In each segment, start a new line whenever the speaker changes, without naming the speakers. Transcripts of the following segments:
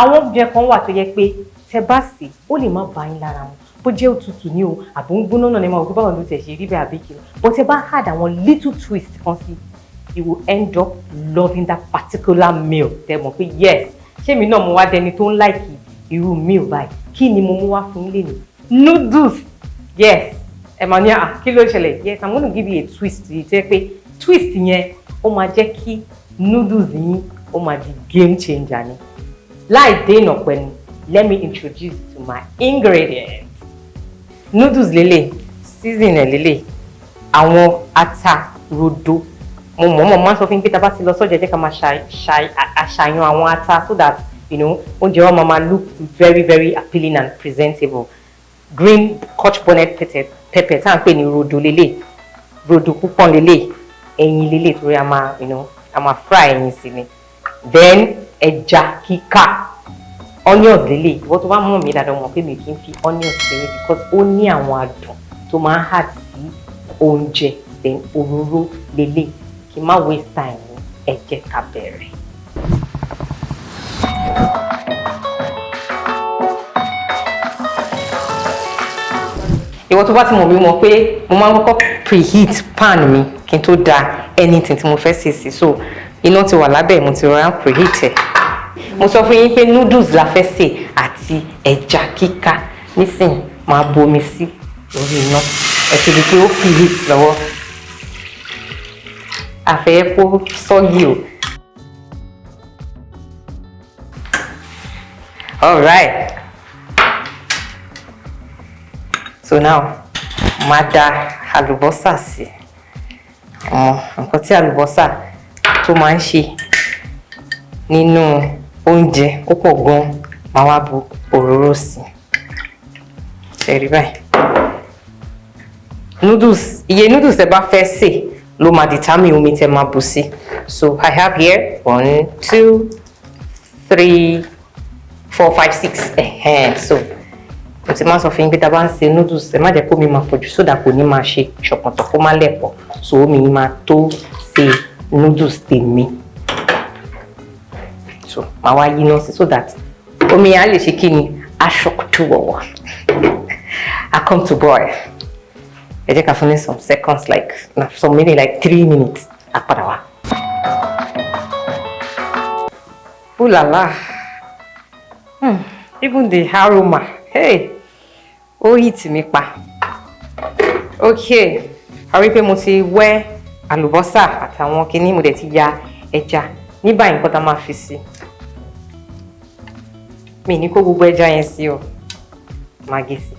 Àwọn oúnjẹ kan wà tó yẹ pé tẹ bá sè, ó lè má bá yín lára mu, bó jẹ́ òtútù ní o àbò ń gbóná náà ní, máa wò pé báwo ló tẹ̀ ṣe rí bẹ́ẹ̀ àbí kí, but tẹ bá add àwọn little twist kan sí, you will end up loving that particular meal. Tẹ mọ̀ pé yes, ṣé mi náà mo wá dẹni tó ń like irú meal báyìí. Kí ni mo mú wá fún yín lénìí? Noodles. Yes, ẹ máa ní à, kí ló ṣẹlẹ̀? Yes, I'm gonna give you a twist yìí tẹ́ pé twist yẹn, ó máa jẹ́ kí noodles yín ó máa di game changer ni. Láì dènà pẹ̀lú, let me introduce to my ingredients. Noodles lélẹ̀, season ẹ̀ lélẹ̀, àwọn ata rodo. Mo mọ̀ máa ń sọ fún yín pé tá a bá ti lọ sọ́jà, jẹ́ ká máa àṣàyàn àwọn ata so that oúnjẹ wa máa look very very appealing and presentable. Green scotch bonnet pepper, pepper tá à ń pè ní rodo lélẹ̀, rodo púpọ̀ lélẹ̀, ẹyin lélẹ̀, torí a máa you know a máa fry ẹyin sí ni. Then ẹja kíkà, onions lélẹ̀. Ìwọ tó bá mọ̀ mí dáadáa mọ̀ pé mi kì í fi onions ṣeré because ó ní àwọn adùn tó máa ń add sí oúnjẹ. Then òróró lélẹ̀. Kí n má waste time, ẹ jẹ́ ká bẹ̀rẹ̀. Ìwọ tó bá ti mọ̀ mí mọ̀ pé mo máa ń kọ́kọ́ preheat pan mi kí n tó da anything tí mo fẹ́ sè sí. So iná ti wà lábẹ́, mo ti rọra preheat ẹ̀. Mo sọ fún yín pé noodles la fẹ́ sè àti ẹja kíká. Nísìnyí, máa bomi sí orí iná. Ẹ ti di pé ó preheat lọ́wọ́, àfẹ́ kó soggy o. Alright, so now máa da àlùbọ́sà sí. Ọmọ nǹkan tí àlùbọ́sà tó máa ń ṣe nínú oúnjẹ ó pọ̀ gan. Máa wá bu òróró sí. Ṣe rí báyìí? Noodles, iye noodles ẹ bá fẹ́ sè ló máa determine omi tẹ máa bù sí. So I have here one, two, three, four, five, six. Ẹ̀hẹ́n. So mo ti máa sọ fún yín pé tá a bá ń ṣe noodles, ẹ má jẹ́ kó mi máa pọ̀jù sódà kò ní máa ṣe ṣọ̀pọ̀tọ̀, kó má lẹ̀ pọ̀. So omi yìí máa tó ṣe noodles tèmi. So màá wá yíná sí so that omi yẹn á lè ṣe kí ni, aṣọ́kùtù wọ̀wọ̀, I come to boil. Ẹ jẹ́ ká fún ní some seconds, like some minutes, like 3 minutes, á padà wá. Ooh la la. Even the aroma, hey, ó hit mi pa. Okay, a rí pé mo ti wẹ́ àlùbọ́sà àtàwọn kinní, mo dẹ̀ ti ya ẹja. Ní báyìí, nǹkan tá a máa fi sí, mi ní kó gbogbo ẹja yẹn sí o, máa gé sí.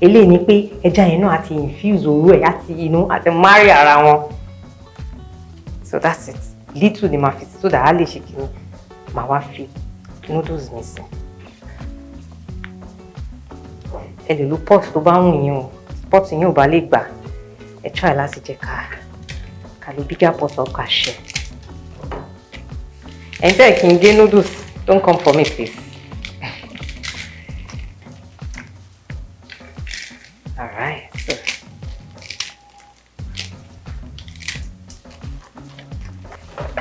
Eléyìí ni pé ẹja yẹn náà àti infuse òróró ẹ̀ àti inú àti marry ara wọn. So that's it. Little ni màá fi sí so that a lè ṣe kinní. Màá wá fi noodles mi sí. Ẹ lè lo pot tó bá wù yín o. Pot yín ò bá lè gbà, ẹ try láti jẹ́ ká lo bigger pot or ká ṣe. Ẹ̀yin tẹ́ ẹ̀ kí n gé noodles, don't come for me, please. Alright, so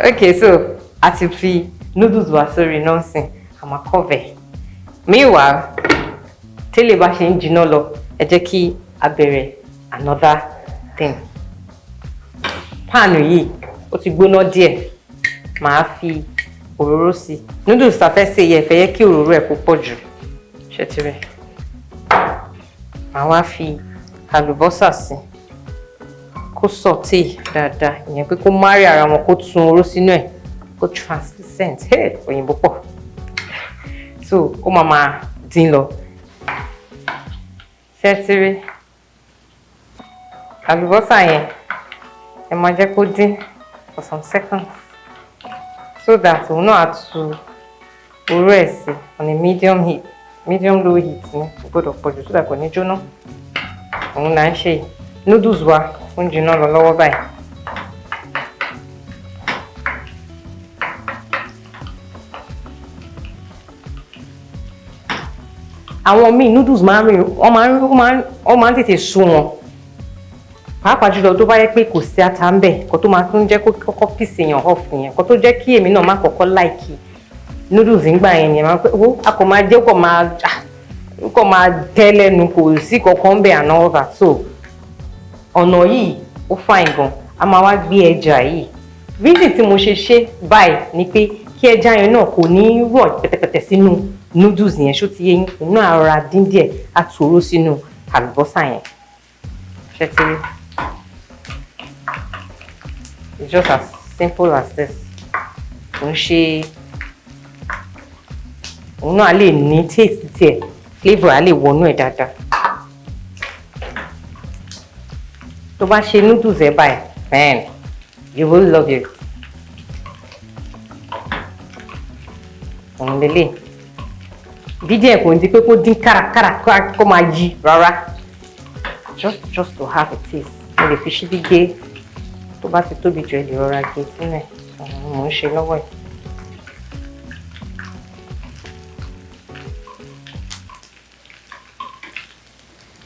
okay, so a ti fi noodles wá sórí iná sìn, a máa cover. Meanwhile, tẹ́lẹ̀ bá ṣe ń jiná lọ, ẹ jẹ́ kí a bẹ̀rẹ̀ another thing. Pan yìí, ó ti gbóná díẹ̀, màá fi òróró sí i. Noodles tá a fẹ́ sè yẹ fẹ́ yẹ kí òróró ẹ̀ kó pọ̀ jù. Ṣé ti rí? Màá wá fi àlùbọ́sà sí kó sauté dáadáa, ìyẹn pé kó marry ara wọn, kó tún oró sínú ẹ̀, kó translucent. Hey, òyìnbó pọ̀. So ó máa máa dín lọ. Ṣé ti rí àlùbọ́sà yẹn? Ẹ máa jẹ́ kó dín for some seconds so that òun náà á tu oró ẹ̀ sí on a medium heat, medium low heat ní, kò gbọ́dọ̀ pọ̀ jù so that kò ní jóná. Òun là ń ṣe. Noodles wa ó ń jiná lọ lọ́wọ́ báyìí. Àwọn míì, noodles máa ń rìn, wọ́n máa ń tètè sú wọn, pàápàá jùlọ tó bá yẹ pé kò sí ata ń bẹ̀. Kó tó máa tún jẹ́ kó kọ́kọ́ piss èèyàn off nìyẹn, kó tó jẹ́ kí èmi náà má kọ́kọ́ like. Noodles ńgbà yẹn ni ẹ máa ń pẹ́ wo, a kò máa jẹ́, kò máa tẹ́ lẹ́nu, kò sí kankan bẹ́ẹ̀ and all that. So ọ̀nà yìí, ó fine gan. A máa wá gbé ẹja yìí. Reason tí mo ṣe ṣe báyìí ni pé kí ẹja yẹn náà kò ní rọ̀ pẹ̀tẹ̀pẹ̀tẹ̀ sínú noodles yẹn. Ṣó ti yé yín? Òun náà rọra dín díẹ̀, á tòró sínú àlùbọ́sà yẹn. Ṣé ti rí? It's just as simple as this. Kò ń ṣe òun náà lè ní taste tiẹ̀, flavour á lè wọnú ẹ̀ dáadáa. Tó bá ṣe noodles ẹ báyìí, man, you will love it. Òun lélẹ̀ dídín ẹ̀, kò ní di pé kó dín kárakára kó máa yí rárá, just to have a taste. Mo lè fi ṣíbí gé. Tó bá ti tóbi jù, ẹ lè rọra gé sínú ẹ̀. Mò ń ṣe lọ́wọ́ ẹ̀.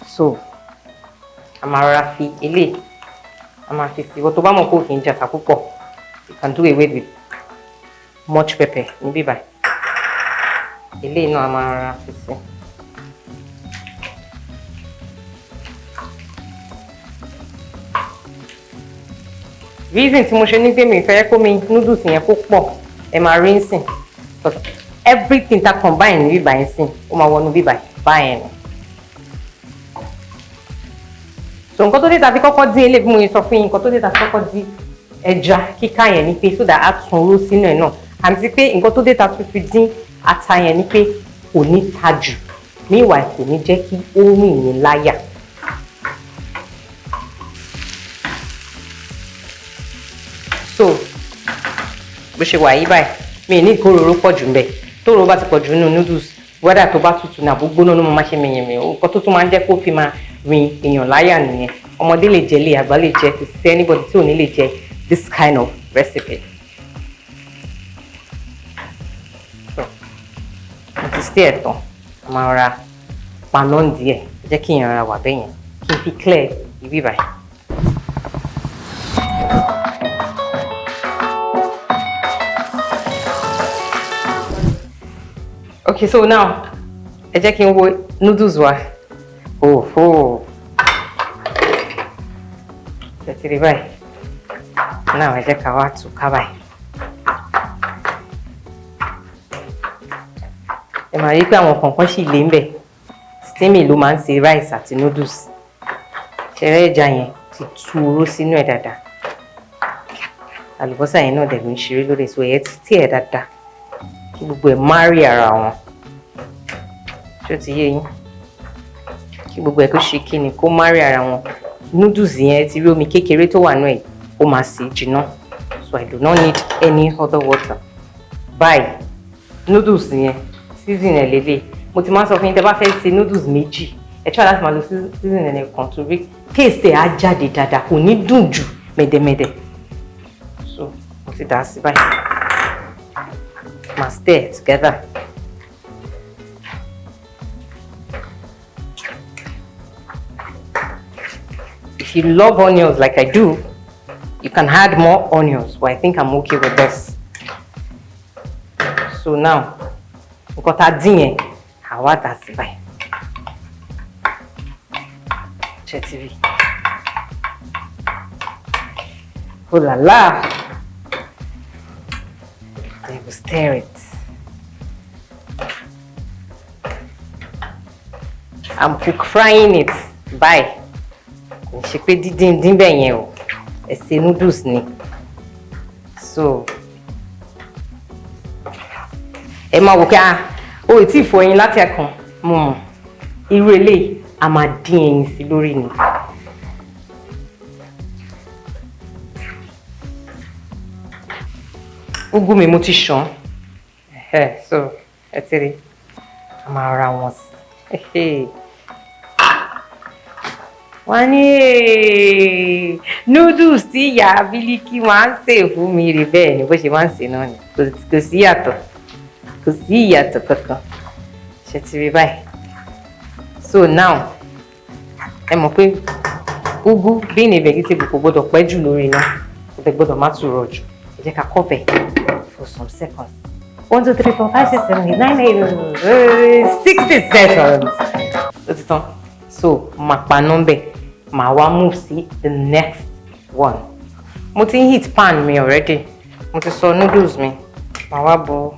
So a máa rọra fi eléyìí, a máa fi sí. Ìwọ tó bá mọ̀ pé kò kì í jata púpọ̀, you can do away with much pepper níbí báyìí. Eléyìí náà, a máa rọra fi sí. Reason tí mo ṣe ní pé mi fẹ́ kó mi noodles yẹn kó pọ̀, ẹ máa rí nsìn, because everything ta combine ní bíbá yẹn sìn, ó máa wọnú bíbá báyẹn ni. So nǹkan tó dé ta fi kọ́kọ́ dín eléyìí, bí mo yẹn sọ fún yín, nǹkan tó dé ta fi kọ́kọ́ dín ẹja kíká yẹn ni pé so that á tún ró sínú ẹ̀ náà, àti pé nǹkan tó dé ta tún fi dín ata yẹn ni pé kò ní ta jù, meanwhile kò ní jẹ́ kí ó rìn yín láyà. So bó ṣe wà yí báyìí, mi ní kóróró pọ̀ jù mbẹ̀. Tóró bá ti pọ̀ jù nínú noodles, whether tó bá tutù náà, gbóná ló máa ṣe mìyìnmìyìn. Nǹkan tó tún máa ń jẹ́ kó fi máa rin èèyàn láyà nìyẹn. Ọmọdé lè jẹ lè, àgbà lè jẹ, kò sí anybody tí ò ní lè jẹ this kind of recipe. So mo ti sí ẹ̀ tán, a máa ra paná díẹ̀, jẹ́ kí èèyàn ra wà bẹ́yẹn, kí n fi clear ibi báyìí. Okay, so now ẹ jẹ́ kí n wo noodles wa. Oh oh, ṣe ti rí báyìí? Now ẹ jẹ́ ká wá tú ká báyìí. Ẹ máa rí pé àwọn kọ̀ọ̀kan sì lé ń bẹ̀. Steaming ló máa ń ṣe rice àti noodles. Ṣẹrẹ ẹja yẹn ti tú oró sínú ẹ̀ dáadáa, àlùbọ́sà yẹn náà dẹ̀ ló ń ṣeré lórí, so ẹ̀ tí ẹ̀ dáadáa kí gbogbo ẹ̀ marry ara wọn. Ṣó ti yé yín? Kí gbogbo ẹ̀ kó ṣe kí ni, kó marry ara wọn. Noodles yẹn ti rí omi kékeré tó wà náà ẹ̀, ó máa sè é jiná, so I do not need any other water. Báyìí, noodles yẹn, season ẹ̀ lélẹ̀. Mo ti máa ń sọ fún yín, tẹ́ bá fẹ́ ṣe noodles méjì, ẹ try láti máa lo season ẹ̀ kan, torí taste ẹ̀ á jáde dáadáa, kò ní dùn jù mẹ̀dẹ̀mẹ̀dẹ̀. So mo ti dà á sí báyìí, máa stir together. If you love onions like I do, you can add more onions, but I think I'm okay with this. So now, nǹkan tá a dín yẹn, àwa dà sí báyìí. Ṣé ti rí? Oh la la! I will stir it. I'm quick frying it. Bye. Kò ṣe pé dídín dín bẹ́ẹ̀ yẹn o. Ẹ ṣe noodles ni. So ẹ máa wò pé, ah, o ì tí ì fọ ẹyin láti ẹ̀kan. Mo mọ̀, irú eléyìí, a máa dín ẹyin sí lórí ni. Úgú mi, mo ti ṣàn ẹ, so ẹ ti rí, a máa ra wọn sí. Wọ́n ní noodles tí ìyá Bílíkì máa ń sè fún mi rè. Bẹ́ẹ̀ ni, bó ṣe máa ń sè náà ni, kò sí ìyàtọ̀, kò sí ìyàtọ̀ kankan. Ṣe ti rí báyìí? So now, ẹ mọ̀ pé úgú, being a vegetable, kò gbọ́dọ̀ pẹ́ jù lórí iná, kò dẹ̀ gbọ́dọ̀ má tún rọ̀ jù. Ẹ jẹ́ ká cover for some seconds. 1, 2, 3, 4, 5, 6, 7, 8, 9, 8, 60 seconds. Ó ti tán. So màá pa nọ́mbẹ̀, màá wá move sí the next one. Mo ti ń heat pan mi already, mo ti sọ noodles mi. Màá wá bọ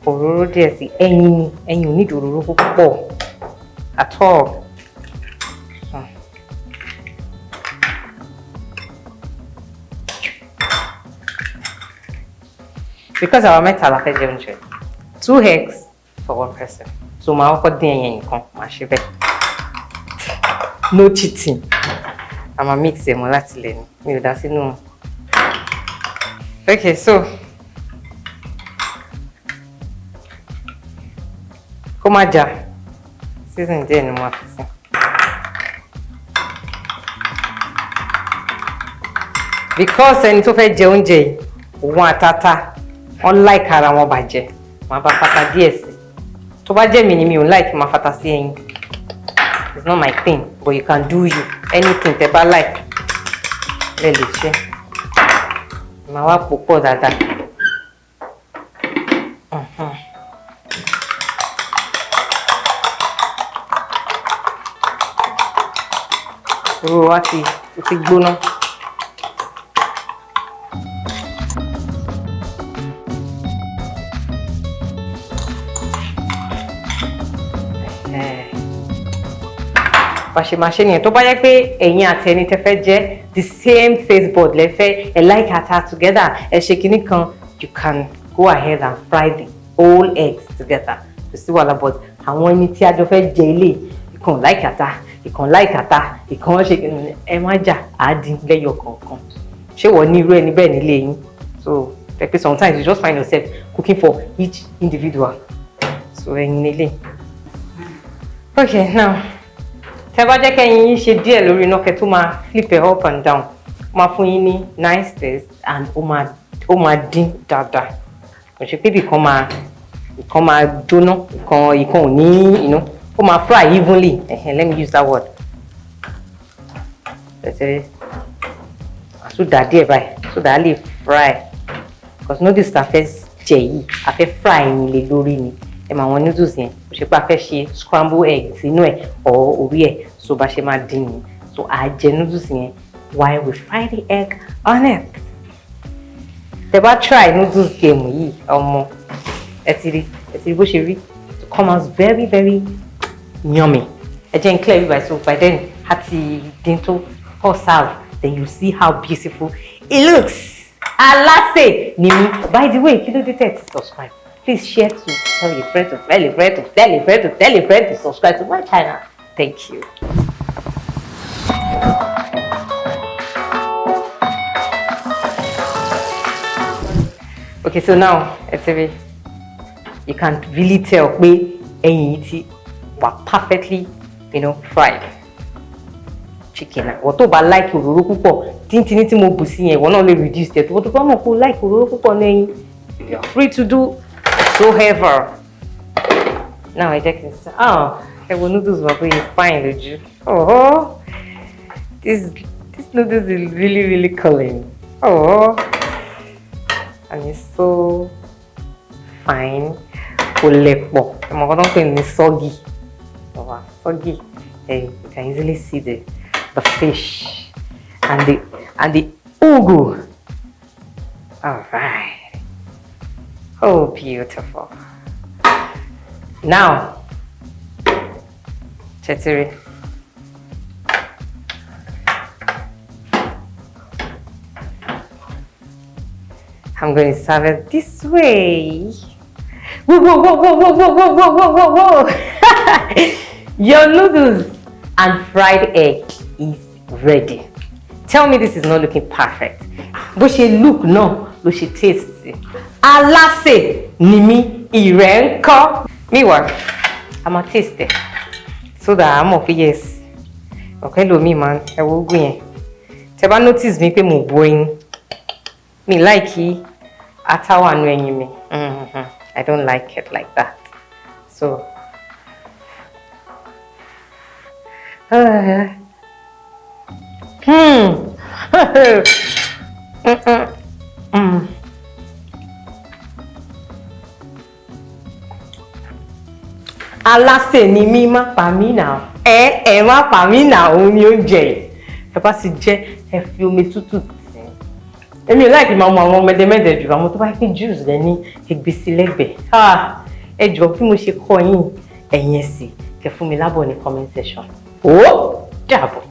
òróró díẹ̀ sí. Ẹyin ni, ẹyin ò ní òróró púpọ̀ at all. So. Because àwa mẹ́ta la fẹ́ jẹ oúnjẹ, two eggs for one person, so màá kọ́kọ́ dín ẹyin nìkan, màá ṣe bẹ́ẹ̀. No cheating. A máa mix ẹ̀ mọ́ láti lẹ̀ ni, mi ò dá sínú. Okay, so kó má jà, season díẹ̀ ni mo máa fi sí. Because ẹni tó fẹ́ jẹ oúnjẹ yìí, òun àtata wọ́n like ara wọn bàjẹ́, màá bá fata díẹ̀ sí. Tó bá jẹ́ mi ni, mi ò like máa fata sí ẹyin. It's not my thing, but you can do you anything tẹ́ bá like lẹ lè ṣe. Màá wá pò pọ̀ dáadáa. Òróró wa ti ó ti gbóná. Bá ṣe máa ṣe nìyẹn. Tó bá yẹ pé ẹ̀yin àti ẹni tẹ́ fẹ́ jẹ́ the same taste bud lẹ fẹ́, ẹ like ata together, ẹ ṣe kinní kan, you can go ahead and fry the whole eggs together, kò sí wàhálà. But àwọn ẹni tí a jọ fẹ́ jẹ ilé, ìkan like ata, ìkan like ata, ìkan ṣe kinní, ẹ má jà, á dín lẹ́yọ kọ̀ọ̀kan. Ṣé wọ́n ní irú ẹni bẹ́ẹ̀ nílé yín? So ẹ pé sometimes you just find yourself cooking for each individual. So ẹyin nílé. Okay, now tẹ́ bá jẹ́ kẹ́yin yín ṣe díẹ̀ lórí iná kẹ́ tó máa flip it up and down, ó máa fún yín ní nice taste and ó máa dín dáadáa. Kò ṣe pé ibìkan máa ìkan máa jóná, ìkan ìkan ò ní ó máa fry evenly. Ẹ̀hẹ̀n, let me use that word. Tẹ̀sẹ̀ àtúndà díẹ̀ báyìí so that a lè fry, because noodles ta fẹ́ jẹ yìí, a fẹ́ fry ẹyin lé lórí ni. Ẹ mọ àwọn noodles yẹn, kò ṣe pé a fẹ́ ṣe scramble egg sínú ẹ̀ or orí ẹ̀. So bá ṣe máa dín ni. So à jẹ noodles yẹn while we fry the egg on it. Tẹ́ bá try noodles game yìí, ọmọ, ẹ ti rí, ẹ ti rí bó ṣe rí to come out very very yummy. Ẹ jẹ́ n clear bí báyìí. So by then a ti dín tó kọ́ serve, then you see how beautiful it looks. Alásè ni mí. By the way, kí ló dé tẹ̀ ti subscribe? Please share to tell your friend to tell a friend to tell a friend to tell a friend to subscribe to my channel. Thank you. Okay, so now ẹ ti rí, you can really tell pé ẹyin yìí ti wà perfectly fried. Chicken náà, wọ́n tó bá like òróró púpọ̀ tíntìní tí mo bù sí yẹn, ìwọ náà lè reduce ẹ̀. Tó bá mọ̀ pé o like òróró púpọ̀ ní ẹyin, you are free to do so ever. Now ẹ jẹ́ kí n sọ, ah, ẹ wo noodles wa bóyá fine lójú. Oh, this noodles is really really calling. Oh, and it's so fine, kò lẹ̀ pọ̀. Ẹ mọ̀ nǹkan tó ń pè ní soggy, ọ̀wà soggy. Hey, you can easily see the fish and the ugu. All right. Oh, beautiful. Now, ṣé ẹ ti rí. I'm going to serve it this way. Whoa, whoa, whoa, whoa, whoa, whoa, whoa, whoa, whoa, whoa, whoa. Your noodles and fried egg is ready. Tell me this is not looking perfect. Bó ṣe look náà ló ṣe taste. Alásè ni mí, ìrẹ́ ń kọ́. Meanwhile, a máa taste ẹ̀ so that a mọ̀ pé yes. Ọ̀kẹ́ lomi máa ń ẹ wo ugu yẹn. Tẹ bá notice mi pé mo bu ẹyin. Mi like ata wà nù ẹyin mi. I don't like it like that. So, mm. Alásè ni mí, má pa mí nà ẹ, ẹ má pa mí nà. Òun ni oúnjẹ yìí. Ẹ bá sì jẹ, ẹ fi omi tútù tì í. Èmi ò like máa mu àwọn mẹdẹmẹdẹ jù. Àwọn tó bá pín juice rẹ ní ẹgbẹ́ sí lẹ́gbẹ̀ẹ́. Ẹ jọ, bí mo ṣe kọ́ yín, ẹ̀yin ẹ̀ sì kẹ́ fún mi lábọ̀ ní comment section. Ó dàbọ̀.